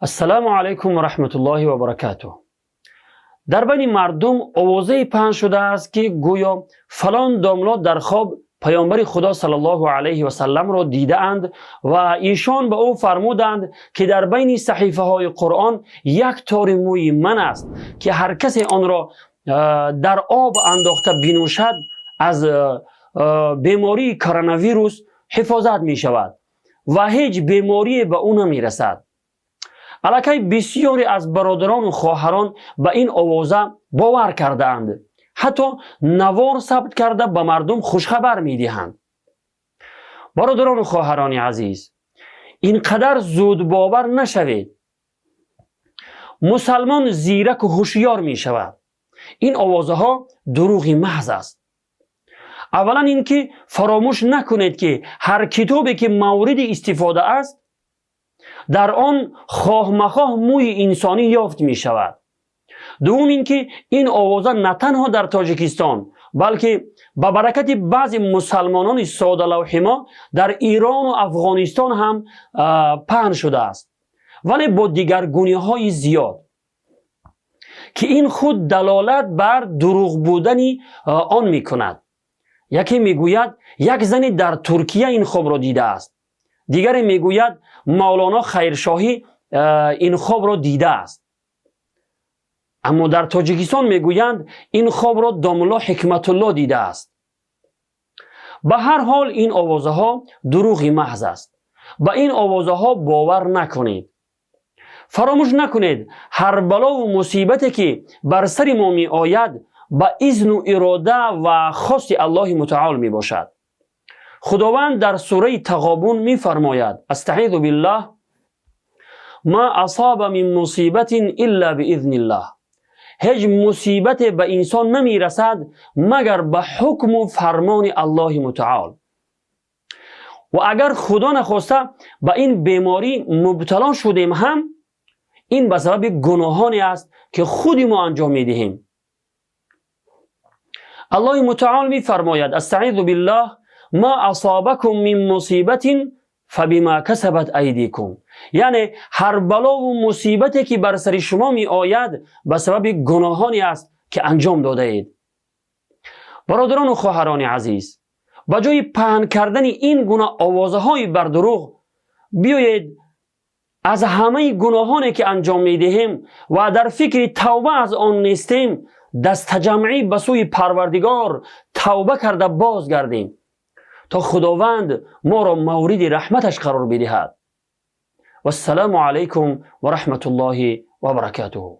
Ассалому алайкум ва раҳматуллоҳи ва баракатуҳ. Дар байни мардум овозае паҳн шудааст, ки гӯё фалон домло дар хоб паёмбари Худо саллаллоҳу алайҳи васалламро дидаанд ва эшон ба ӯ фармуданд, ки дар байни саҳифаҳои Қуръон як тори мӯи ман аст, ки ҳар касе онро дар об андохта бинӯшад, аз бемории коронавирус ҳифозат мешавад ва ҳеҷ беморие ба ӯ намерасад. Аллакай бисёре аз бародарону хоҳарон ба ин овоза бовар кардаанд, ҳатто навор сабт карда, ба мардум хушхабар медиҳанд. Бародарону хоҳарони азиз, ин қадар зудбовар нашавед. Мусалмон зираку ҳушёр мешавад. Ин овозаҳо дурӯғи маҳз аст. Аввалан, ин ки фаромӯш накунед, ки ҳар китобе, ки мавриди истифода аст, дар он хоҳмахоҳ мӯи инсонӣ ёфт мешавад. Дуввум, ин ки ин овоза на танҳо дар Тоҷикистон, балки ба баракати баъзе мусалмонони содалавҳи мо дар Ирону Афғонистон ҳам паҳн шудааст, вале бо дигаргуниҳои зиёд, ки ин худ далолат бар дурӯғ будани он мекунад. Яке мегӯяд, як зане дар Туркия ин хобро дидааст, дигаре мегӯяд, Мавлоно Хайршоҳӣ ин хобро дидааст, аммо дар Тоҷикистон мегӯянд, ин хобро домулло Ҳикматулло дидааст. Ба ҳар ҳол, ин овозаҳо дурӯғи маҳз аст. Ба ин овозаҳо бовар накунед. Фаромӯш накунед, ҳар балову мусибате, ки бар сари мо меояд, ба изну ирода ва хости Аллоҳи Мутаол мебошад. Худованд дар сураи Тағобун мефармояд: أستعيذ بالله، ما أصاب من مصيبة إلا بإذن الله. Ҳеҷ мусибате ба инсон намерасад, магар ба ҳукму фармони Аллоҳи Мутаол. Ва агар, Худо нахоста, ба ин беморӣ мубтало шудем ҳам, ин ба сабаби гуноҳоне аст, ки худи мо анҷом медиҳем. Аллоҳи Мутаол мефармояд: أستعيذ بالله، ما أصابكم من مصيبة فبما كسبت أيديكم. Яъне ҳар балову мусибате, ки бар сари шумо меояд, ба сабаби гуноҳоне аст, ки анҷом додаед. Бародарону хоҳарони азиз, ба ҷои паҳн кардани ин гуна овозаҳои бардурӯғ, биёед, аз ҳамаи гуноҳоне, ки анҷом медиҳем ва дар фикри тавба аз он нестем, дастаҷамъӣ ба сӯи Парвардигор тавба карда бозгардем, то Худованд моро мавриди раҳматаш қарор бидиҳад. Вассалому алайкум ва раҳматуллоҳи ва баракатуҳу.